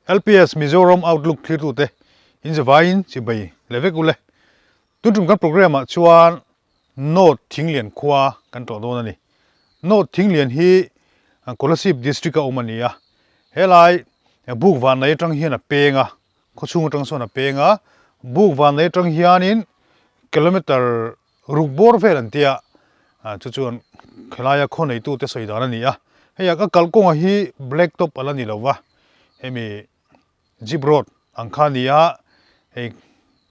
LPS Mizoram Outlook thlirtute in zavaiin chibai leh vek ule. Tun tum kan programme ah chuan North Thinglian khua kan tlawh dawn a ni. North Thinglian hi Kolasib District a awm a ni a. Helai buk vannei atang hian a peng a, khawchhung atang sawn a peng a. Buk vannei atang hianin kilometre ruk bawr vel an tia, chu chuan khelaia khaw neitute sawi dan a ni a. Hei a kalkawngah hi black top a la ni lo va, hemi Jeep road ang kha a ni a, hei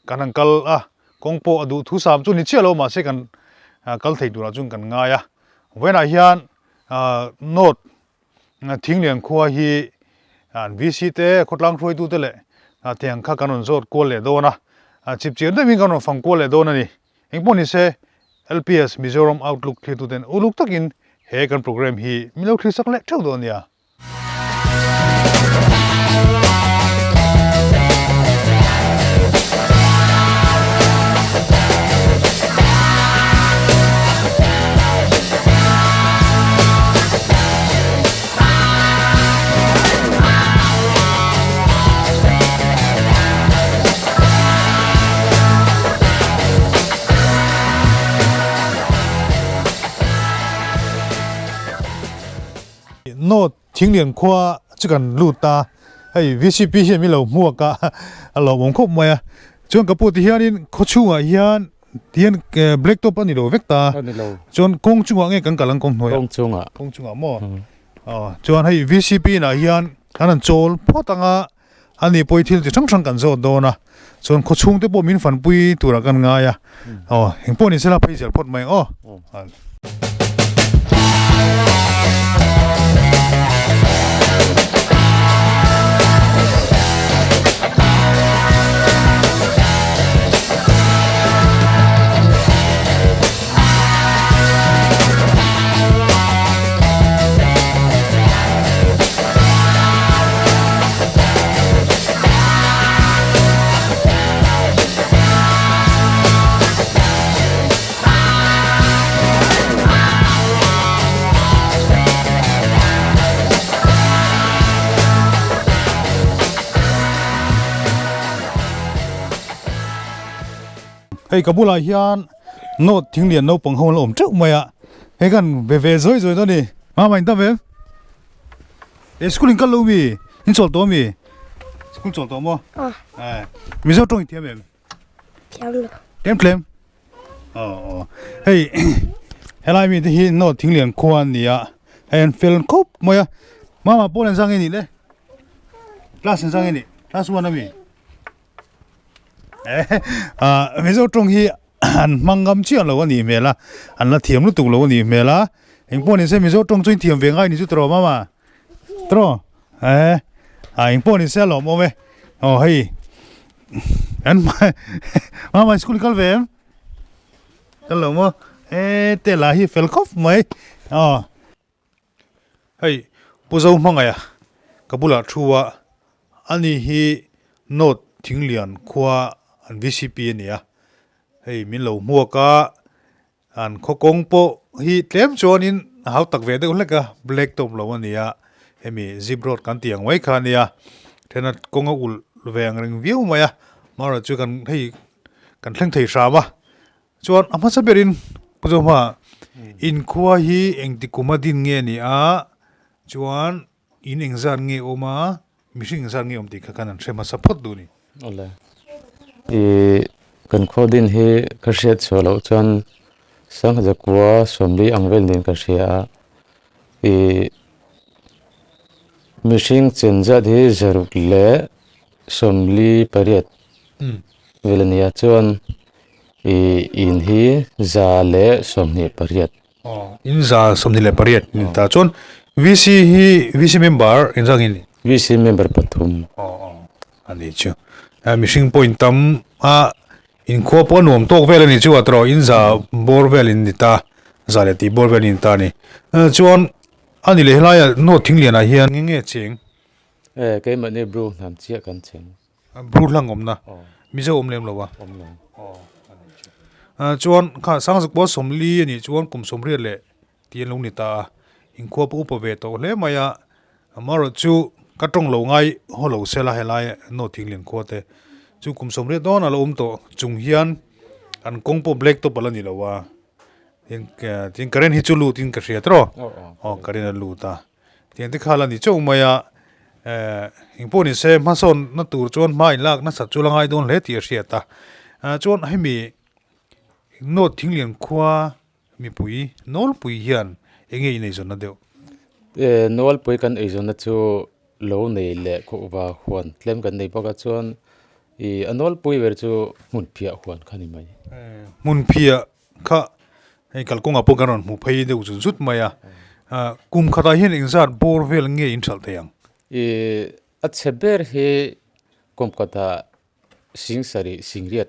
kan han kal a, kawng pawh a duh thu sam chu ni chiah lo mahse kan kal thei turah chuan kan ngai a. Vawiinah hian North Thinglian khua hi an VC te, khawtlang hruaitute leh tiang kha kan rawn zawt kual leh dawn a, chipchiar deuhin kan rawn fang kual leh dawn a ni. Engpawh nise LPS Mizoram Outlook thlirtuten uluk takin he kan programme hi min lo thlir sak leh theuh dawn nia. Note, Thinglian khua chu kan lut ta, hei VCP hian min lo hmuak a, a lawmawm khawp mai a. Chuan ka pu ti hianin khaw chhungah hian ti hian black top a ni lo vek ta, chuan kawng chungah nge kan kal ang kawng hnuaiah? Kawng chungah. Kawng chungah maw? Aw, chuan hei VCP inah hian kan han chawl phawt ang a, ani pawh hi thil chi hrang hrang kan zawt dawn a, chuan khaw chhung te pawh min fanpui turah kan ngai a, aw engpawh ni sela phei zel phawt mai ang aw. Hei ka bulah hian note thinglian naupang ho an la awm teuh mai a hei khan ve ve zawi zawi dawn a ni mama in tam em eh school in kal lo mi in chawl tawh ami school chawl tawh maw eh mizo tawng in thiam em thiam lo tlem tlem aw aw hei helai mi te hi note thinglian khua an ni a hei an fel khawp mai a mama pawn an zang nge nih le class an zang nge nih class one ami. Ah Mizo tawng hi an hmang ngam chiah lo a nih hmel a, an la thiam lutuk lo a nih hmel a, engpawh ni se Mizo tawng chu in thiam ve ngai ni chu tawh mama tawh eh ah engpawh ni se a lawmawm e aw hei an mama school kal ve em kal lo maw e te lah hi fel khawp mai aw. Hei Pu Zohmangaia ka bulah thu a, ani hi North Thinglian khua an VCP a ni a, hei min lo hmuak a, an khaw kawng pawh hi tlem chuanin a hau tak ve deuh hlek a, black top lo a ni a, hemi zip road kan tih ang mai kha a nia, then a kawng a ulh ve ang reng viau mai a, amaherawhchu chu kan hei kan thleng thei hram a. Chuan a hmasa berin Pu Zohma, inkhua hi engti kum a din nge ni a, chuan in engzat nge awm a, mihring engzat nge awm tih kha khan an hre hmasa phawt duh a ni. Awle. I kan khua din hi ka hriat chhuah loh chuan Sangha Zakua Sawmli ang vel niin ka hria a, i mihring chen zat hi zaruk leh 48 vel a ni a chuan ih in hi 128. Aw in 128 ni ta chuan VC hi VC member engzah nge ni? VC member pathum. Aw aw a ni chu mihring pawh in tam a inkhua pawh a nuam tawk vel a ni chu a tawrh in za bawr vel in ni ta za leh tih bawr vel in ni ta a ni chuan a ni leh helaiah note thinglianah hian nge nge cheng. E keimahni bru hnam chiah kan cheng. Bru hlang awmna Mizo awm lem lo a. Awm lo. Chuan kha Sangzak pawh 40 a nih chuan kum 80 leh tih an lo ni ta a. Inkhua pawh upa ve tawh hle mai a. Amaherawhchu chu. Ka tawng lo ngai haw lo sela helai North Thinglian khua te chu kum sawmriat dawn a lo awm tawh chung hian an kawng pawh black top a la ni lo a tin tin current hi chu lut in ka hria tawh aw current a lut a tiang te kha la ni chauh mai a eh engpawh ni se hmasawn na tur chuan hma in lak nasat chu la ngai dawn hle tih a hriat a chuan hemi North Thinglian khua Mipui nawlpui hian eng nge in eizawnna deuh? E, nawlpui kan eizawnna chu lo nei leh khuhva huan tlem kan nei bawk a, chuan i a nawlpui ber chu hmunphiah huan kha ni mai. E, hmunphiah kha hei kalkawngah pawh kan rawn hmu phei deuh zut zut mai a, kum khatah hian engzat bawr vel nge in hralh thei ang? I, a chhe ber hi kum khatah Sing sarih singriat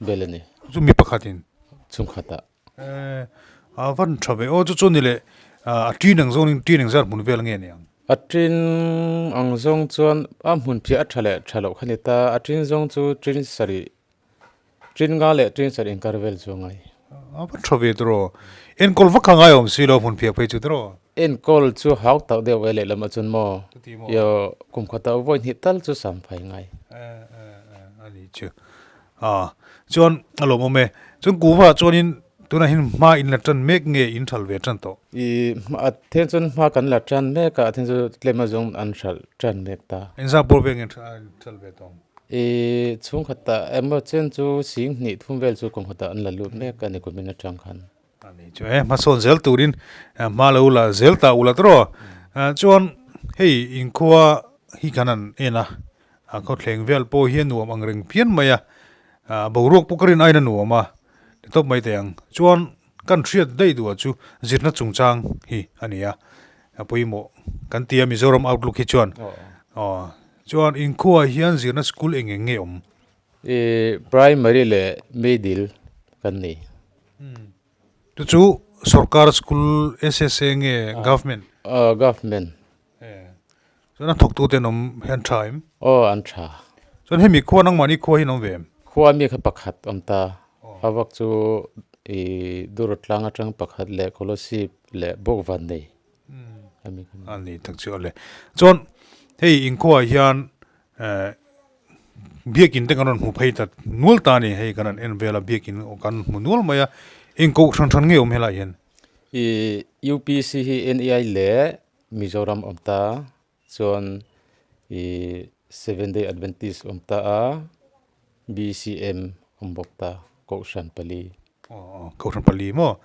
vel a ni. Chu mi pakhatin? Chhungkhatah. Eh, a van tha ve. Aw chu chu ni leh a tin ang zawngin tin engzat hmun vel nge ni ang? A tin ang zawng chuan a hmun phiah a tha leh tha loh kha ni ta. A tin zawng chu tin sarih, tin nga leh tin sarih inkar vel chu a ngai. A va tha ve tawh. Enkawl vak kha ngai awm si lo hmun phiah phei chu tawh. Enkawl chu hau tak deuh ve lehlam ah chuan maw io kum khatah vawi hnih tal chu sam phai ngai. A ni chu a chuan a lawmawm e. Chuan kuva chuanin tunah hian hma in la tan mek nge in hralh ve tan tawh? I a then chuan hma kan la tan mek a, a then chu tlem azawng an hralh tan mek ta. Engzah pawh vel nge an hralh ve tawh ang? I chhungkhatah emaw chen chu sing hnih thum vel chu kum khatah an la lut mek a ni kumin atang khan. A ni chu e, hmasawn zel turin hma lo la zel ta ula tawh rawh. Chuan hei inkhua hi kan han en a, a khawthleng vel pawh hi a nuam ang reng phian mai a, boruak pawh ka rin aiin a nuam a, ti tawp mai teh ang. Chuan kan hriat daih duhah chu zirna chungchang hi a ni a, a pawimawh kan ti a Mizoram outlook hi chuan. Aw, chuan inkhua hian zirna school eng eng nge awm? I primary leh middle kan nei. Chu chu sorkar school SSA nge government? Aw government. Chuan a thawktu te an awm hian tha em? Aw an tha. Chuan hemi khua nangmahni khua hi an awm ve em? Khua mi kha pakhat awm ta. A vak chu i Durtlang atang pakhat leh Kolasib leh Bawkvan nei. A ni tak chu a le. Chuan hei inkhua hian Biakin te kan rawn hmu phei ta nual ta a ni, hei kan rawn en vel a biakin kan hmu nual mai a, eng koh hran hran nge awm helaiah hian? I UPC hi NEI leh Mizoram awm ta chuan i Seven Day Adventist awm ta a, BCM awm bawk ta, Kohhran pali. Aw Kohhran pali maw?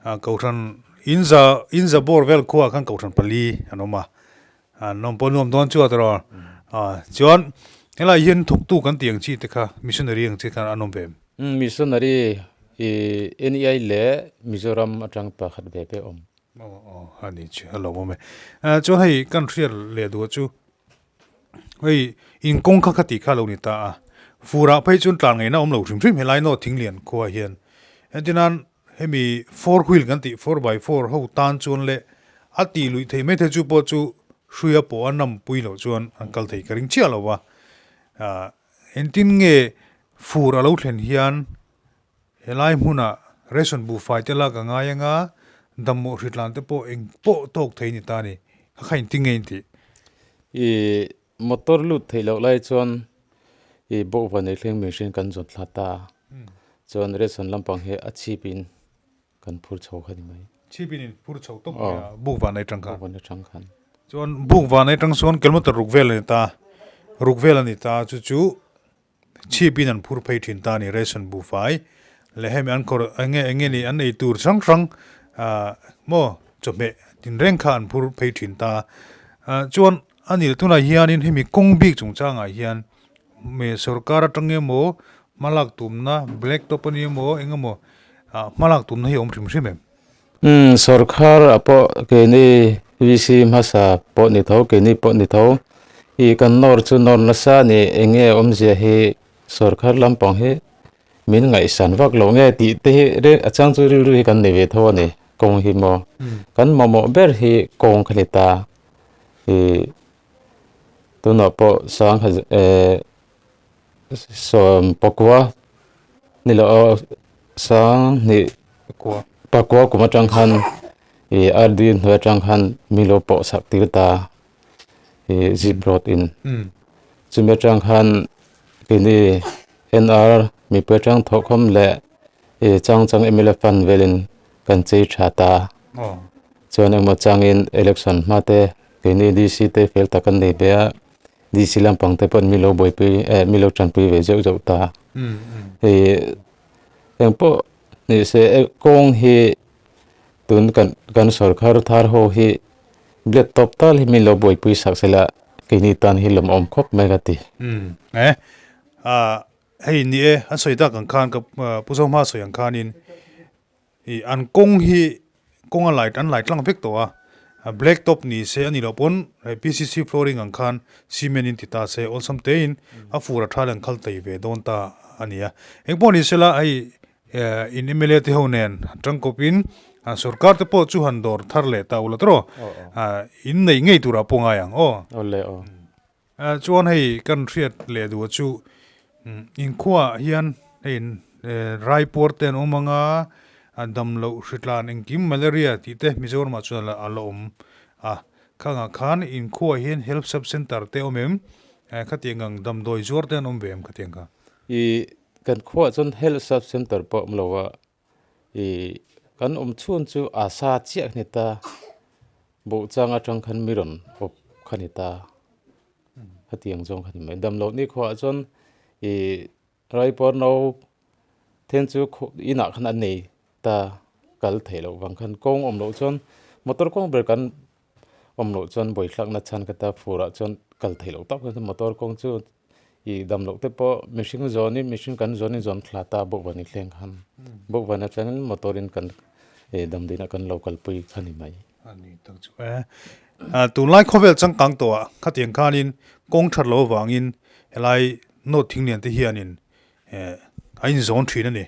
Kohhran inza inza bawr vel khuaah khan Kohhran pali an awm a, An awm pawh nuam dawn chu a tawh a, chuan helai hian thawktu kan tih ang chi te kha missionary ang chi khan an awm ve em? Missionary i NEI leh Mizoram atang pakhat ve ve awm. Aw aw a ni chu a lawm awm e. Chuan hei kan hriat leh duh chu hei in kawng kha kha tih kha a lo ni ta a, furah phei chuan tlan ngaihna awm lo hrim hrim helai nawh thinglian khua hian entirnan Hemi four wheel kan tih 4x4 ho tan chuan leh a tih luih theih mai thei chu pawh chu hruia pawh a nam pui loh chuan an kal thei ka ring chiah lo va. Engtin nge fur a lo thlen hian helai hmuna ration buhfai te lak a ngai anga damhmawh hritlan te pawh eng pawh tawk thei ni ta a ni. Kha kha engtin nge in tih? I Motor lut theih loh lai chuan i bawhva nei thleng mihring kan zawn thla ta a, chuan ration lampang hi a chhip in kan phur chho kha ni mai. Chhip in in phur chho tawp mai a, bukva nei tang khan. Bukva nei tang khan. Chuan bukva nei tang chuan kilometer ruk vel a ni ta, ruk vel a ni ta, chu chu chhip in an phur phei thin ta a ni ration buhfai leh hemi an khawrh eng nge eng nge ni an ei tur hrang hrang ah maw chawhmeh tinreng kha an phur phei thin ta a, chuan A ni tunah hianin hemi kawng bik chungchangah hian me sorkar atang emaw hmalak tumna black top a ni emaw eng emaw ah hmalak tumna hi a awm hrim hrim em? Umm sorkar ah pawh keini VC hmasa pawh ni tho keini pawh ni tho ih kan nawr chu nawr nasa a ni eng nge awmzia hi sorkar lampang hi min ngaihsan vak loh nge tih te hi a chang chu rilru hi kan nei ve tho a ni kawng hi maw kan mamawh ber hi kawng kha ni ta. Ih tunah pawh sangha eh sawm pakua ni loh aw sanghnih pakua kum atang khan ih RD hnuai atang khan mi lo pawh sak tir ta. I zip road in chumi atang khan keini NR mipui atang thawhkhawm leh I chang chang mla fund velin kan chei tha ta chuan engmaw changin election hma te keini DC te fel tak an nei ve a DC lampang te pawh min lo buaipui eh min lo tanpui ve zeuh zeuh ta I engpawh ni se kawng hi tun kan kan sorkar thar ho hi Black top tal hi min lo buaipui sak sela keini tan hi lawmawm khawp mai ka ti. Umm e ah hei ni e an sawi tak ang khan ka Pu Zohma sawi ang khanin ih an kawng hi kawng a light an light tlang vek tawh a black top ni se a nih loh pawn PCC flooring ang khan cement in ti ta se awlsam tein a fur a tha leh an khal tei ve dawn ta a ni a engpawh ni sela hei In mla te ho nen tangkawpin sorkar te pawh chu han dawr thar leh ta ula tawh in neih ngei turah pawh ngai ang aw. Awle aw. Chuan hei kan hriat leh duh chu inkhuaah hian hei raipuar te an awm anga damloh hritlan engkim malaria tih te Mizoramah chuan a la awm a, khangah khan inkhuaah hian health sub center te awm em khatiang ang damdawi zuar te an awm ve em khatiang kha. I Kan khuaah chuan Health Sub Centre pawh a awm lo a, ih kan awm chhun chu a sa chiah a ni ta, Bawhchang atang khan mi rawn awp kha ni ta, hetiang zawng kha ni mai. Damloh ni khuaah chuan ih Raipur no then chu inah khan an nei ta, kal theih loh vang khan kawng awm loh chuan motor kawng ber kan awm loh chuan bawithlakna chhan ka ta furah chuan kal theih loh tak chuan motor kawng chu ih dam loh te pawh mihring zawnin mihring kan zawnin zawn thla ta bawk vani thleng khan bawk van atangin motor in kan ih damdawiinah kan lo kalpui kha ni mai. A ni tak chu e. Tunlai khawvel changkang tawhah khatiang khanin kawng that loh avangin helai note thinglian te hianin a inzawn thin a ni.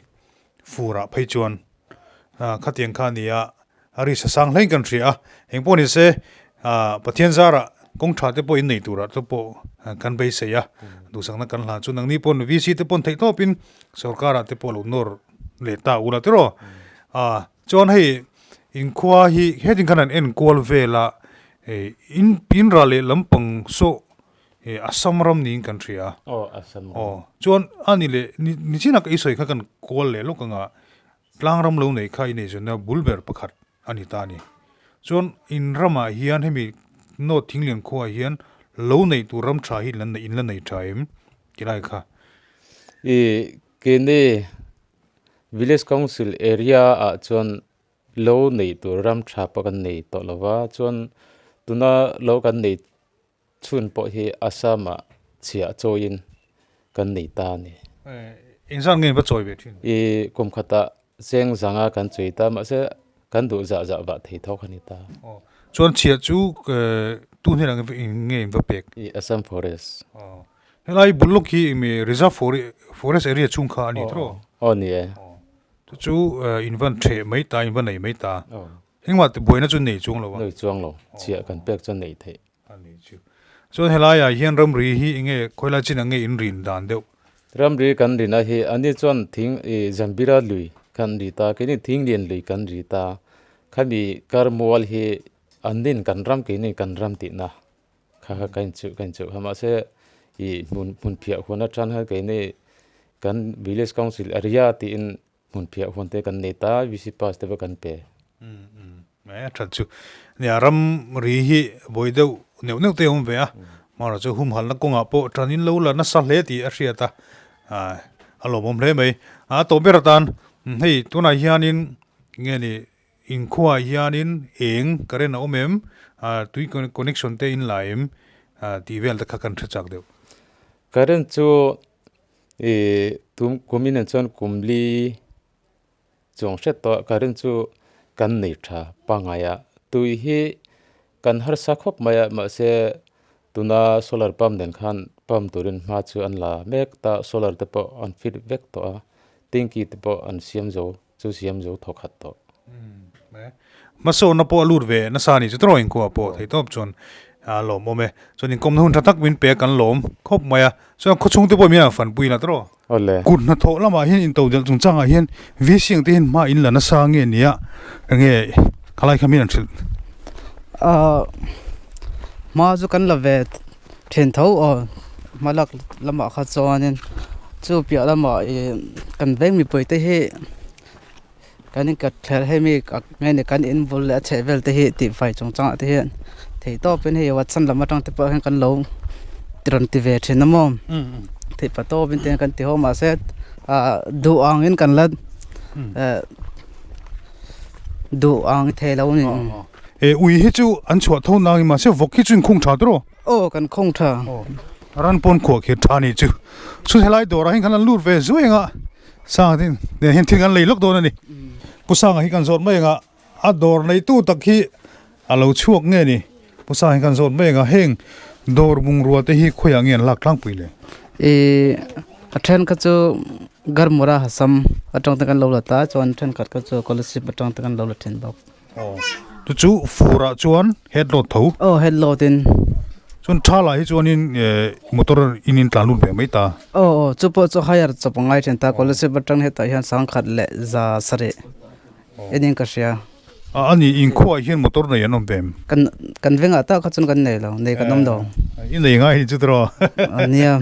Furah phei chuan khatiang kha a ni a, a ri sa sang hlein kan hria a, eng pawh ni se Pathian zarah kawng tha te pawh in nei turah te pawh kan beisei a, duhsakna kan hlan chu nangni pawn VC te pawn theih tawpin sorkarah te pawh lo nawr leh ta ula tiraw. Chuan hei inkhua hi hetin khan an enkual vel a, in ral leh lampang saw He Assam ram niin kan hria a. Aw, Assam ram. Aw, chuan a ni leh, ni ni chin a ka i sawi kha kan kual leh lawk anga tlang ram lo nei kha i nei zunna bul ber pakhat a ni ta a ni. Chuan in ramah hian hemi North Thinglian khuaah hian lo neih tur ram tha hi in la in la nei tha em ti lai kha. I keini Village Council area ah chuan lo neih tur ram tha pawh kan nei tawh lo va, chuan tuna lo kan nei Chhun pawh hi Assam-ah chhiah chawiin kan nei ta a ni. Engzat nge va chawi ve thin? I kum khatah cheng zanga kan chawi ta, mahse kan duh zah zah vah thei thawk a ni ta. Aw, chuan chhiah chu tu hnenah nge in va pek? I Assam Forest. Aw, helai bul lawk hi eng Reserve Forest area chhung kha a ni tawh? Aw ni e. Chu chu in van theh mai ta, in va nei mai ta. Engmah buaina chu nei chuang lo a? Nei chuang lo, chhiah kan pek chuan nei theih. A ni chu. Chuan helaiah hian ramri hi enge khawilai chin ang nge in rin dan deuh? Ramri kan rin a hi ani chuan thing ih Zambira lui kan ri ta, keini Thinglian lui kan ri ta. Khami kar mual hi an nin kan ram keini kan ram tihna kha kha ka inchuh ka inchuh kha mahse ih hmun hmun phiah huan atang hian keini kan village council area tiin Hmun phiah huan te kan nei ta, VC pass te pawh kan pe. Mai a that chu. Nia ram ri hi buai deuh neuh neuh te a awm ve a, hmarah chu humhalna kawngah pawh tan in lo la nasa hle tih a hriat a, a lawmawm hle mai. A tawh ber atan hei tunah hianin nge ni inkhuaah hianin eng current a awm em, tui connection te in la em tih vel te kha kan hre chak deuh. Current chu Ih tum kum in an chuan kum li chuang hret tawh a current chu kan nei tha pangngai a tui hi kan harsa khawp mai a mahse tuna solar pump nen khan pump turin hma chu an la mek ta solar te pawh an fit vek tawh a tanky te pawh an siam zo chu siam zo thaw khat tawh. Hmasawnna pawh a lut ve nasa a ni chu tawrh inkhua pawh thei tawp chuan a lawmawm e. Chuan inkawmna hun tha tak min pe a kan lawm khawp mai a. Chuan khawchhung te pawh min han fanpui la tawrh. Awle. Kut hnathawh lamah hian intodelh chungchangah hian VC ang te hian hma in la nasa nge nia enge khalai kha min han hrilh. Ahh. Hma chu kan la ve thin tho aw hma lak lamah kha chuanin chu piah lamah ih kan veng mipui te hi kan inkat thler hemi nge ni kan in bul leh a chheh vel te hi tihfai chung changah te hian theih tawpin hei watson lam atang te pawh hian kan lo rawn ti ve thin a maw theih pa tawpin te hian kan ti ho mahse ah duh angin kan la eh duh ang thei lo a ni. E ui hi chu an chhuah tho nangin mahse vawk hi chu in khung tha tawh Aw kan khung tha. Ran pawn khuah khi tha ni chu. Chu helai dawrah hian kan han lut ve zuai anga Sanga te nen hian thil kan lei lawk dawn a ni. Pu Sanga hi kan zawt mai anga a dawr neitu tak hi a lo chhuak nge ni. Pu Sanga hi kan zawt mai anga heng dawr bungrua te hi khawiah nge an lak tlangpui le? I a then kha chu Garmura Hasam atang te kan lo la ta chuan thenkhat kha chu Kolasib atang te kan lo la thin bawk. Chu chu furah chuan head load tho. Aw head load in. Chuan tha lah hi chuanin motor in in tlan lut ve mai ta. Aw aw chu pawh chu hire chawp a ngai thin ta Kolasib atang hetah hian sangkhat leh za sarih enin ka hria. A ani inkhuaah hian motor nei an awm ve em? Kan kan vengah tak kha chuan kan nei lo nei kan awm lo. I nei ngai hi chu tiraw. Nia.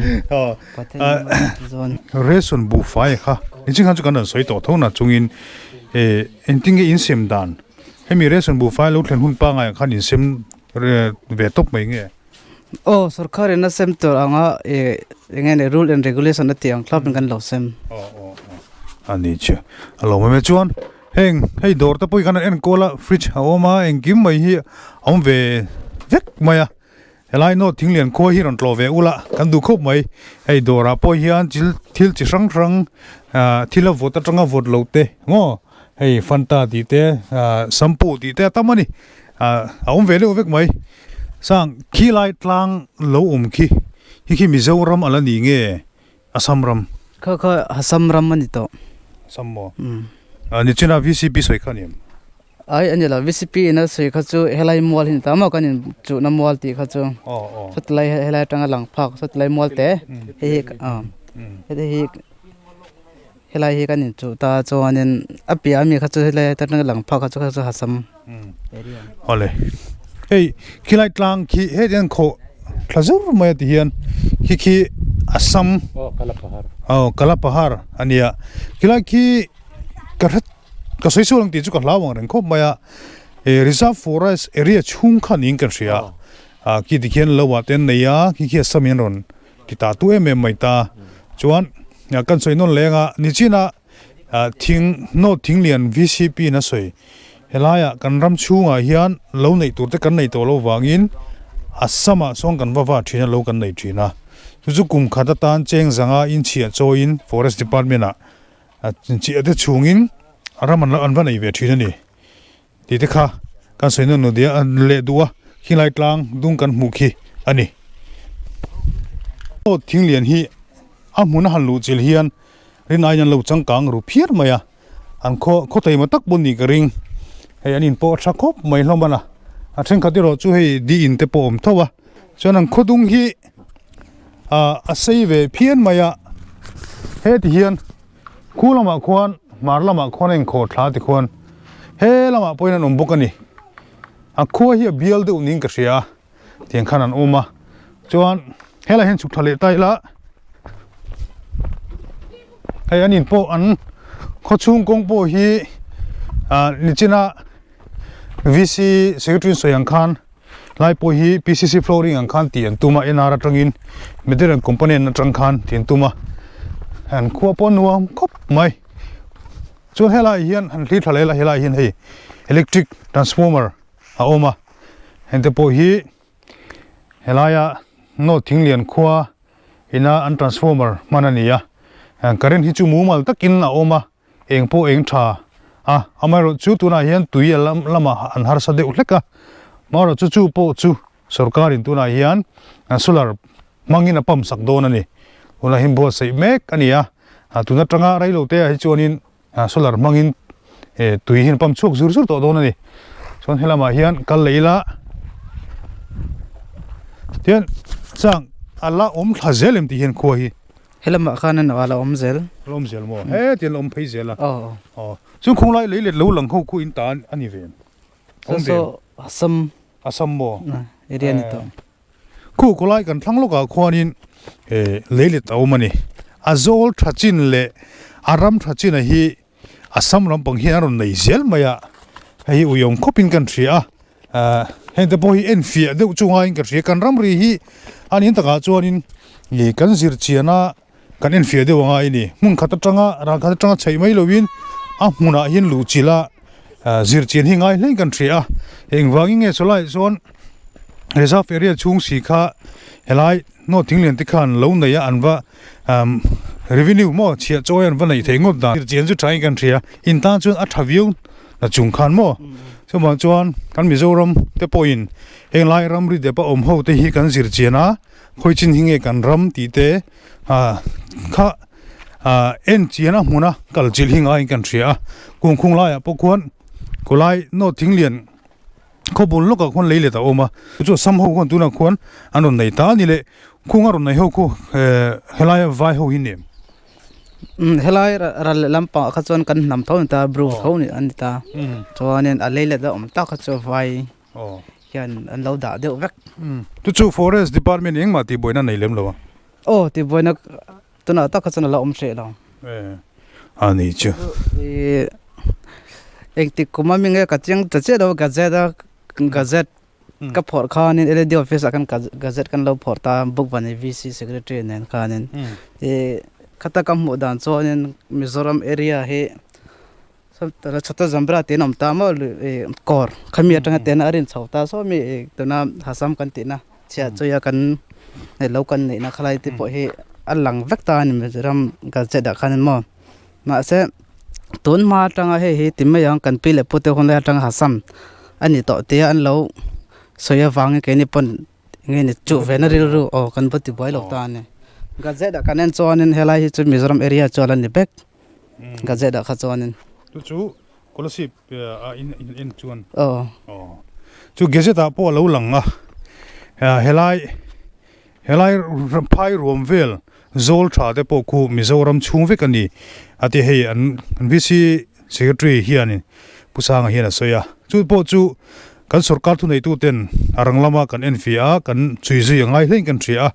Ration buhfai kha niching khan chu kan rawn sawi tawh tho na chungin e Engtin nge insem dan? Hemi ration buhfai lo thlen hun pangai ang khan insem ve tawp mai nge? Aw, sorkar in a sem tur anga ih eng nge rule and regulation a tih ang thlap in kan lo sem. Aw aw aw a ni chu a lo awm e chuan heng hei dawr te pawh hi khan an enkawl a fridge a awm a engkim mai hi a awm ve vek mai a. Helai North Thinglian khua hi rawn tlawh ve ula kan duh khawp mai. Hei dawrah pawh hian thil thil chi hrang hrang ah thil a vawt atanga vawt loh te maw hei Fanta tih te ah shampoo tih te a tam a ni ah a awm ve deuh vek mai. Sang khi lai tlang lo awm khi hi khi Mizoram a la ni nge Assam ram? Kha kha Assam ram a ni tawh. Assam maw? Ah nichina VCP sawi kha a ni em? Ai a ni lo, VCP in a sawi kha chu helai mual hi ni ta maw kan in chuhna mual tih kha chu sawtilai helai atanga lang phak sawtilai mual te hei hi heti hi helai hi kan in chuh ta chuanin a piah ami kha chu helai atanga lang phak kha chu kha chu Hasam area a ni. Awle hei khilai tlang khi heti hian khawh thla zur mai a ti hian khi khi Assam aw Kalapahar a nia khilai khi ka hre Ka sawi sual ang tih chu ka hlau ang reng khawp mai a, e reserve forest area chhung kha niin kan hria a, khi tikhian lo ah te an nei a, khi khi a sam in an rawn ti ta tu em em mai ta, chuan kan sawi nawn leng a, nichina thing note thing lian VCP in a sawi helaiah kan ram chhungah hian lo neih tur te kan nei tawh lo vangin a samah sawn kan va va thin a lo kan nei thin a, chu chu kum khat atan cheng zanga inchhiah chawiin forest department ah A chiah te chhungin ram an an va nei ve thin a ni tih te kha kan sawi nawn lo dia leh duh a khilai tlang dung kan hmuh khi a ni. Aw thing lian hi a hmun a han luh chilh hian rin aiin an lo changkang ru phiar mai a, an khaw khaw taima tak pawh nih ka ring hei an in pawh a tha khawp mai hlawm a na a thenkhat erawh chu hei di in te pawh a awm tho a chuan an khaw dung hi ah a sei ve phian mai a heti hian khu lamah khuan hmar lamah khuan a inkhawh thla tikhuan he lamah pawhin an awm bawk a ni a khua hi a bial deuh niin ka hria a tiang khan an awm a chuan helaiah hian chhuk thla leh ta ila hei an in pawh an khaw chhung kawng pawh hi ah nichina VC secretary sawi ang khan lai pawh hi PCC flooring ang khan tih an tum a NR atangin material component atang khan tih an tum a an khua pawh nuam khawp mai chuan helai hian han thlir thla leh la helai hian hei electric transformer a awm a hengte pawh hi helaia note thinglian khua ina an transformer hman a ni a current hi chu mumal takin a awm a. Eng pawh eng tha a, amaherawhchu tunah hian tui a lam lamah an harsa deuh hlek a, amaherawhchu chu pawh chu sorkarin tunah hian solar hmangin a pump sak dawn a ni. Tunah hian buatsaih mek a ni a, tun atanga reilote ah hi chuanin solar hmangin tui hian a pump chhuak zur zur tawh dawn a ni. Chuan helamah hian kal leh ila tian chang a la awm thla zel em tih hian khua hi. Helamah khan a la awm zel. A la awm zel maw? Heti an la awm phei zel a. Aw. Aw. Chuan khung lai lei let lo lang ho khu in ta a ni ve em? Awm ve em? Saw Assam. Assam maw? area ni tawh. Khu khawlai kan thlang lawkah khuanin leilet a awm a ni. A zawl tha chin leh a ram tha chin a hi Assam lampang hian a rawn nei zel mai a, hei hi uiawm khawpin kan hria a, heng te pawh hi enfiah deuh chu ngaiin ka hria. Kan ramri hi a nin takah chuanin ih kan zir chian a, kan enfiah deuh a ngai a ni. Hmun khat atanga ral khat atanga chheih mai lovin a hmunah hian luh chilh a, zir chian hi ngai hlein kan hria a. Engvangin nge chawlaiah chuan reserve area chhung si kha helai Hnaw thinglian te khan lo nei a an va revenue maw chhiah chawi an va neih theih ngawt dan chian chu thain kan hria in tan chuan a tha viau na chung khan maw chuvang chuan kan Mizoram te pawhin heng lai ramri dep a awm ho te hi kan zir chian a khawi chin hi nge kan ram tih te kha en chian a hmun a kal chilh hi ngaiin kan hria a kungkhung laiah pawh khuan khawlai hnaw thinglian Khawbul lawkah khuan lei let a awm a, chu sam ho khuan tunah khuan an rawn nei ta a ni le, khung a rawn nei ho khu helaia vai ho hi nem. Umm helai ral leh lampangah kha chuan kan hnam tho a ni ta, bru tho a ni ta, chuanin a lei let a awm tak kha chu vai hian an lo dah deuh vek. Chu chu forest department engmah tihbuaina nei lem lo a. Aw tihbuaina tunah tak kha chuan a la awm hreh lo. A ni chu. Engtik kum a mi nge ka chiang ta chiah lo gazette a gazette ka phawrh khanin LAD office ah khan gazette kan lo phawrh ta Bukvani VC secretary nen khanin ih khata ka hmuh dan chuanin Mizoram area hi Chhota Zambra tih an awm ta maw ih kawr khami atanga tena a rin chho ta saw mi ih tuna Assam kan tihna chhiah chawia kan lo kan neihna khalai te pawh hi a lang vek ta a ni Mizoram gazette ah khanin maw mahse tun hma atanga hei hi ti mai ang kan pi leh pute hun lai atanga Assam a ni tawh tia an lo sawi avangin keini pawn nge ni chuh ve na rilru aw kan va ti buai lo ta a ni gazette ah kan en chuanin helai hi chu Mizoram area chu a la ni vek. Gazette ah kha chuanin. Chu chu Kolasib a in en chuan. Aw. Chu Gazette ah pawh a lo lang a, helai helai phai ruam vel zawl tha te pawh khu Mizoram chhung vek a ni a ti hei an VC Secretary hianin Pu Sanga hian a sawi a, chu pawh chu kan sorkar thuneitu ten a rang lama kan enfiah a, kan chhui zui a ngai hlein kan hria a,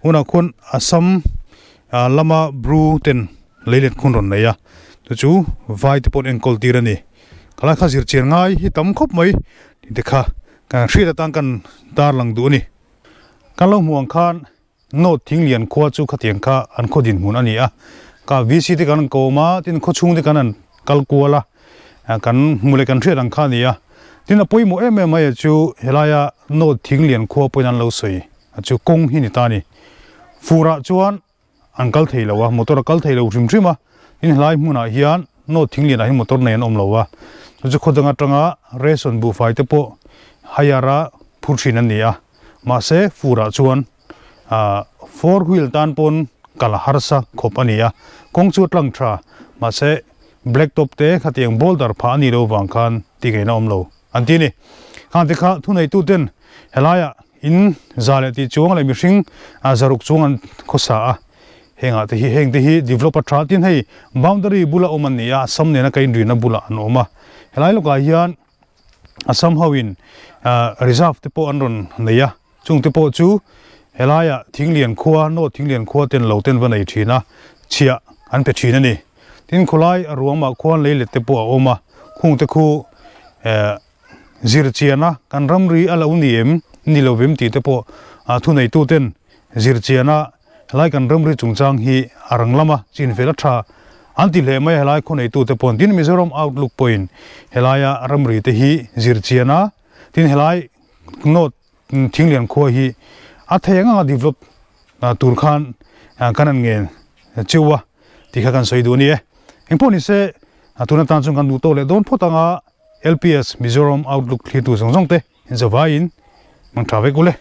hunah khuan Assam lama Bru ten Leilet khun rawn nei a, chu chu vai te pawh an enkawl tir a ni. Khalai kha zir chian ngai hi tam khawp mai tih te kha kan hriat atan kan tarlang duh a ni. Kan lo hmuh ang khan North Thinglian khua chu khatiang kha an khaw dinhmun a ni a, ka VC te kan an kawm a, tin khaw chhung te kan an kal kual a, kan hmu leh kan hriat ang kha a ni a. Tin a pawimawh em em mai a chu helaia North Thinglian khua pawhin an lo sawi a chu kawng hi ni ta a ni. Furah chuan an kal thei lo a, motor a kal thei lo hrim hrim a, tin helai hmunah hian North Thinglian ah hian motor nei an awm lo a, chu chu khawdang atanga ration buhfai te pawh hire a phur thin an ni a, mahse furah chuan ah four wheel tan pawn kal a harsa khawp a ni a, kawng chu a tlang tha, mahse black top te khatiang boulder phah a nih loh vang khan ti ngaihna awm lo an ti a ni. Khang te kha thuneitu ten helaiah In za leh tih chuang leh mihring zaruk chuang an khawsa a, hengah te hi heng te hi developer tha tin hei boundary bula awm an ni a, Assam nena ka inrina bulah an awm a, helai lawkah hian Assam ho in reserve te pawh an rawn nei a, chung te pawh chu helaiah Thinglian khua, North Thinglian khua ten lo ten va nei thin a, chhiah an pe thin a ni. Tin khawlai a ruangmah khuan leilet te pawh a awm a, khung te khu Zir chian a, kan ramri a lo ni em, ni lo vem tih te pawh thuneitu ten zir chian a, helai kan ramri chungchang hi a rang lama chin fel a tha an ti hle mai a, helai khawneitu te pawhin tin Mizoram Outlook pawhin helaia ramri te hi zir chian a, tin helai North Thinglian khua hi a thei ang anga develop tur khan kan han ngen cheu a tih kha kan sawi duh a ni e. Engpawh ni se tun atan chuan kan duh tawk leh dawn phawt anga LPS Mizoram Outlook thlirtu zawng zawng te in zavaiin mang tha vek u le.